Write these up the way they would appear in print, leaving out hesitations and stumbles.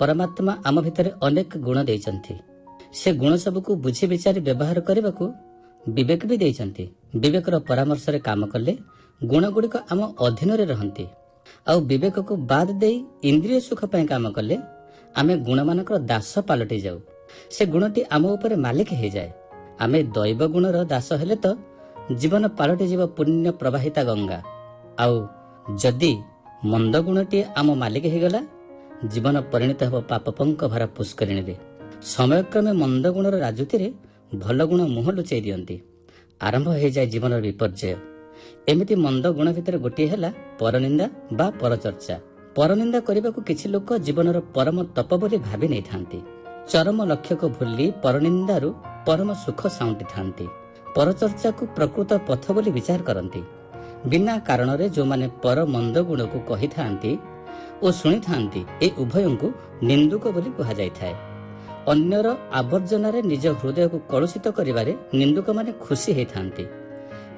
ପରମାତ୍ମା ଆମ ଭିତରେ ଅନେକ ଗୁଣ ଦେଇଛନ୍ତି। ସେ ଗୁଣ ସବୁକୁ ବୁଝି ବିଚାରି ବ୍ୟବହାର କରିବାକୁ ବିବେକ ବି ଦେଇଛନ୍ତି। ବିବେକର ପରାମର୍ଶରେ କାମ କଲେ ଗୁଣଗୁଡ଼ିକ ଆମ ଅଧୀନରେ ରହନ୍ତି, ଆଉ ବିବେକକୁ ବାଦ ଦେଇ ଇନ୍ଦ୍ରିୟ ସୁଖ ପାଇଁ କାମ କଲେ ଆମେ ଗୁଣମାନଙ୍କର ଦାସ ପାଲଟି ଯାଉ। ସେ ଗୁଣଟି ଆମ ଉପରେ ମାଲିକ ହେଇଯାଏ। ଆମେ ଦୈବ ଗୁଣର ଦାସ ହେଲେ ତ ଜୀବନ ପାଲଟିଯିବ ପୁଣ୍ୟ ପ୍ରବାହିତା ଗଙ୍ଗା, ଆଉ ଯଦି ମନ୍ଦ ଗୁଣଟିଏ ଆମ ମାଲିକ ହେଇଗଲା, ଜୀବନ ପରିଣତ ହେବ ପାପପଙ୍କ ଭରା ପୁଷ୍କରିଣୀରେ। ସମୟକ୍ରମେ ମନ୍ଦ ଗୁଣର ରାଜୁତିରେ ଭଲ ଗୁଣ ମୁହଁ ଲୁଚେଇ ଦିଅନ୍ତି। ଆରମ୍ଭ ହେଇଯାଏ ଜୀବନର ବିପର୍ଯ୍ୟୟ। ଏମିତି ମନ୍ଦ ଗୁଣ ଭିତରେ ଗୋଟିଏ ହେଲା ପରନିନ୍ଦା ବା ପରଚର୍ଚ୍ଚା। ପରନିନ୍ଦା କରିବାକୁ କିଛି ଲୋକ ଜୀବନର ପରମ ତପ ବୋଲି ଭାବି ନେଇଥାନ୍ତି। ଚରମ ଲକ୍ଷ୍ୟକୁ ଭୁଲି ପରନିନ୍ଦାରୁ ପରମ ସୁଖ ସାଉଁଟିଥାନ୍ତି। ପରଚର୍ଚ୍ଚାକୁ ପ୍ରକୃତ ପଥ ବୋଲି ବିଚାର କରନ୍ତି। ବିନା କାରଣରେ ଯେଉଁମାନେ ପର ମନ୍ଦ ଗୁଣକୁ କହିଥାନ୍ତି ଓ ଶୁଣିଥାନ୍ତି, ଏ ଉଭୟଙ୍କୁ ନିନ୍ଦୁକ ବୋଲି କୁହାଯାଇଥାଏ। ଅନ୍ୟର ଆବର୍ଜନାରେ ନିଜ ହୃଦୟକୁ କଳୁଷିତ କରିବାରେ ନିନ୍ଦୁକମାନେ ଖୁସି ହେଇଥାନ୍ତି।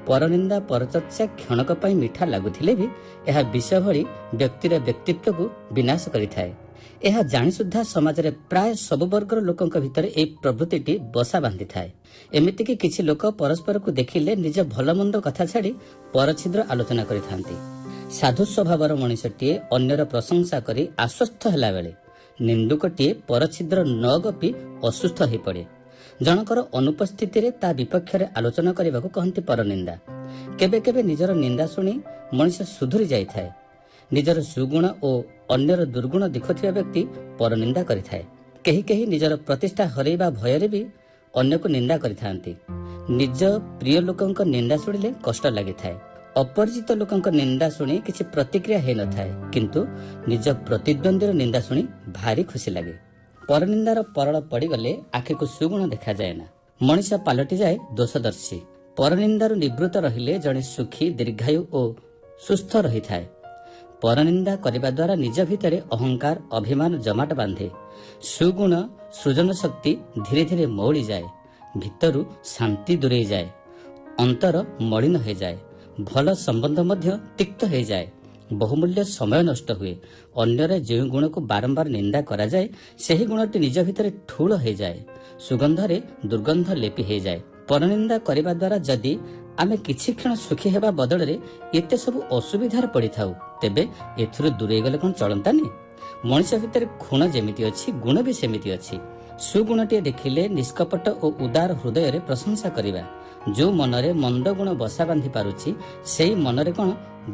ପରନିନ୍ଦା ପରଚର୍ଚ୍ଚା କ୍ଷଣକ ପାଇଁ ମିଠା ଲାଗୁଥିଲେ ବି ଏହା ବିଷ ଭଳି ବ୍ୟକ୍ତିର ବ୍ୟକ୍ତିତ୍ୱକୁ ବିନାଶ କରିଥାଏ। ଏହା ଜାଣିସୁଦ୍ଧା ସମାଜରେ ପ୍ରାୟ ସବୁ ବର୍ଗର ଲୋକଙ୍କ ଭିତରେ ଏହି ପ୍ରବୃତ୍ତିଟି ବସା ବାନ୍ଧିଥାଏ। ଏମିତିକି କିଛି ଲୋକ ପରସ୍ପରକୁ ଦେଖିଲେ ନିଜ ଭଲମନ୍ଦ କଥା ଛାଡ଼ି ପରଛିଦ୍ର ଆଲୋଚନା କରିଥାନ୍ତି। ସାଧୁ ସ୍ୱଭାବର ମଣିଷଟିଏ ଅନ୍ୟର ପ୍ରଶଂସା କରି ଆଶ୍ୱସ୍ତ ହେଲାବେଳେ ନିନ୍ଦୁକଟିଏ ପରଛିଦ୍ର ନ ଗପି ଅସୁସ୍ଥ ହୋଇପଡ଼େ। ଜଣଙ୍କର ଅନୁପସ୍ଥିତିରେ ତା ବିପକ୍ଷରେ ଆଲୋଚନା କରିବାକୁ କହନ୍ତି ପରନିନ୍ଦା। କେବେ କେବେ ନିଜର ନିନ୍ଦା ଶୁଣି ମଣିଷ ସୁଧୁରି ଯାଇଥାଏ। ନିଜର ସୁଗୁଣ ଓ ଅନ୍ୟର ଦୁର୍ଗୁଣ ଦେଖୁଥିବା ବ୍ୟକ୍ତି ପରନିନ୍ଦା କରିଥାଏ। କେହି କେହି ନିଜର ପ୍ରତିଷ୍ଠା ହରେଇବା ଭୟରେ ବି ଅନ୍ୟକୁ ନିନ୍ଦା କରିଥାନ୍ତି। ନିଜ ପ୍ରିୟ ଲୋକଙ୍କ ନିନ୍ଦା ଶୁଣିଲେ କଷ୍ଟ ଲାଗିଥାଏ। ଅପରିଚିତ ଲୋକଙ୍କ ନିନ୍ଦା ଶୁଣି କିଛି ପ୍ରତିକ୍ରିୟା ହେଇନଥାଏ, କିନ୍ତୁ ନିଜ ପ୍ରତିଦ୍ୱନ୍ଦ୍ୱୀର ନିନ୍ଦା ଶୁଣି ଭାରି ଖୁସି ଲାଗେ। ପରନିନ୍ଦାର ପରଳ ପଡ଼ିଗଲେ ଆଖିକୁ ସୁଗୁଣ ଦେଖାଯାଏ ନା, ମଣିଷ ପାଲଟିଯାଏ ଦୋଷଦର୍ଶୀ। ପରନିନ୍ଦାରୁ ନିବୃତ୍ତ ରହିଲେ ଜଣେ ସୁଖୀ, ଦୀର୍ଘାୟୁ ଓ ସୁସ୍ଥ ରହିଥାଏ। ପରନିନ୍ଦା କରିବା ଦ୍ୱାରା ନିଜ ଭିତରେ ଅହଙ୍କାର, ଅଭିମାନ ଜମାଟ ବାନ୍ଧେ। ସୁଗୁଣ, ସୃଜନ ଶକ୍ତି ଧୀରେ ଧୀରେ ମଉଳିଯାଏ। ଭିତରୁ ଶାନ୍ତି ଦୂରେଇଯାଏ, ଅନ୍ତର ମଳିନ ହେଇଯାଏ, ଭଲ ସମ୍ବନ୍ଧ ମଧ୍ୟ ତିକ୍ତ ହେଇଯାଏ, ବହୁମୂଲ୍ୟ ସମୟ ନଷ୍ଟ ହୁଏ। ଅନ୍ୟର ଯେଉଁ ଗୁଣକୁ ବାରମ୍ବାର ନିନ୍ଦା କରାଯାଏ, ସେହି ଗୁଣଟି ନିଜ ଭିତରେ ଠୁଳ ହେଇଯାଏ, ସୁଗନ୍ଧରେ ଦୁର୍ଗନ୍ଧ ଲେପି ହେଇଯାଏ। ପରନିନ୍ଦା କରିବା ଦ୍ୱାରା ଯଦି ଆମେ କିଛି କ୍ଷଣ ସୁଖୀ ହେବା ବଦଳରେ ଏତେ ସବୁ ଅସୁବିଧାରେ ପଡ଼ିଥାଉ, ତେବେ ଏଥିରୁ ଦୂରେଇ ଗଲେ କ'ଣ ଚଳନ୍ତାନି? ମଣିଷ ଭିତରେ ଖୁଣ ଯେମିତି ଅଛି, ଗୁଣ ବି ସେମିତି ଅଛି। ସୁଗୁଣଟିଏ ଦେଖିଲେ ନିଷ୍କପଟ ଓ ଉଦାର ହୃଦୟରେ ପ୍ରଶଂସା କରିବା। ଯେଉଁ ମନରେ ମନ୍ଦ ଗୁଣ ବସା ବାନ୍ଧି ପାରୁଛି, ସେଇ ମନରେ କ'ଣ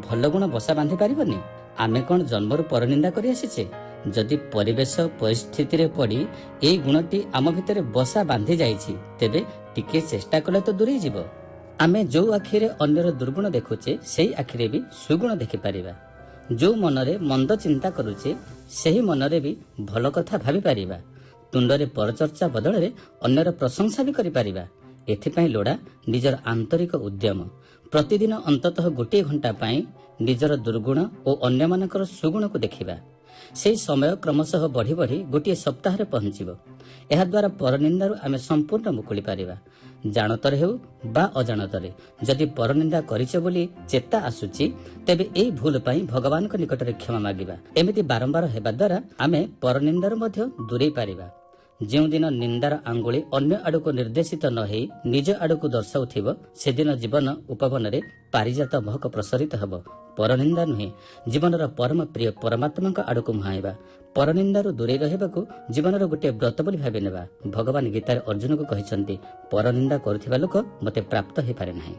ଭଲ ଗୁଣ ବସା ବାନ୍ଧି ପାରିବନି? ଆମେ କ'ଣ ଜନ୍ମରୁ ପରନିନ୍ଦା କରି ଆସିଛେ? ଯଦି ପରିବେଶ ପରିସ୍ଥିତିରେ ପଡ଼ି ଏଇ ଗୁଣଟି ଆମ ଭିତରେ ବସା ବାନ୍ଧି ଯାଇଛି, ତେବେ ଟିକିଏ ଚେଷ୍ଟା କଲେ ତ ଦୂରେଇ ଯିବ। ଆମେ ଯେଉଁ ଆଖିରେ ଅନ୍ୟର ଦୁର୍ଗୁଣ ଦେଖୁଛେ, ସେଇ ଆଖିରେ ବି ସୁଗୁଣ ଦେଖିପାରିବା। ଯେଉଁ ମନରେ ମନ୍ଦ ଚିନ୍ତା କରୁଛେ, ସେହି ମନରେ ବି ଭଲ କଥା ଭାବିପାରିବା। ତୁଣ୍ଡରେ ପରଚର୍ଚ୍ଚା ବଦଳରେ ଅନ୍ୟର ପ୍ରଶଂସା ବି କରିପାରିବା। ଏଥିପାଇଁ ଲୋଡ଼ା ନିଜର ଆନ୍ତରିକ ଉଦ୍ୟମ। ପ୍ରତିଦିନ ଅନ୍ତତଃ ଗୋଟିଏ ଘଣ୍ଟା ପାଇଁ ନିଜର ଦୁର୍ଗୁଣ ଓ ଅନ୍ୟମାନଙ୍କର ସୁଗୁଣକୁ ଦେଖିବା। ସେହି ସମୟ କ୍ରମଶଃ ବଢ଼ି ବଢ଼ି ଗୋଟିଏ ସପ୍ତାହରେ ପହଞ୍ଚିବ। ଏହାଦ୍ୱାରା ପରନିନ୍ଦାରୁ ଆମେ ସମ୍ପୂର୍ଣ୍ଣ ମୁକୁଳି ପାରିବା। ଜାଣତରେ ହେଉ ବା ଅଜାଣତରେ ଯଦି ପରନିନ୍ଦା କରିଛ ବୋଲି ଚେତା ଆସୁଛି, ତେବେ ଏଇ ଭୁଲ ପାଇଁ ଭଗବାନଙ୍କ ନିକଟରେ କ୍ଷମା ମାଗିବା। ଏମିତି ବାରମ୍ବାର ହେବା ଦ୍ୱାରା ଆମେ ପରନିନ୍ଦାରୁ ମଧ୍ୟ ଦୂରେଇ ପାରିବା। ଯେଉଁଦିନ ନିନ୍ଦାର ଆଙ୍ଗୁଳି ଅନ୍ୟ ଆଡ଼କୁ ନିର୍ଦ୍ଦେଶିତ ନ ହେଇ ନିଜ ଆଡ଼କୁ ଦର୍ଶାଉଥିବ, ସେଦିନ ଜୀବନ ଉପବନରେ ପାରିଜାତ ମହକ ପ୍ରସରିତ ହେବ। ପରନିନ୍ଦା ନୁହେଁ, ଜୀବନର ପରମ ପ୍ରିୟ ପରମାତ୍ମାଙ୍କ ଆଡ଼କୁ ମୁହାଁଇବା। ପରନିନ୍ଦାରୁ ଦୂରେଇ ରହିବାକୁ ଜୀବନର ଗୋଟିଏ ବ୍ରତ ବୋଲି ଭାବିନେବା। ଭଗବାନ ଗୀତାରେ ଅର୍ଜୁନକୁ କହିଛନ୍ତି, ପରନିନ୍ଦା କରୁଥିବା ଲୋକ ମୋତେ ପ୍ରାପ୍ତ ହୋଇପାରେ ନାହିଁ।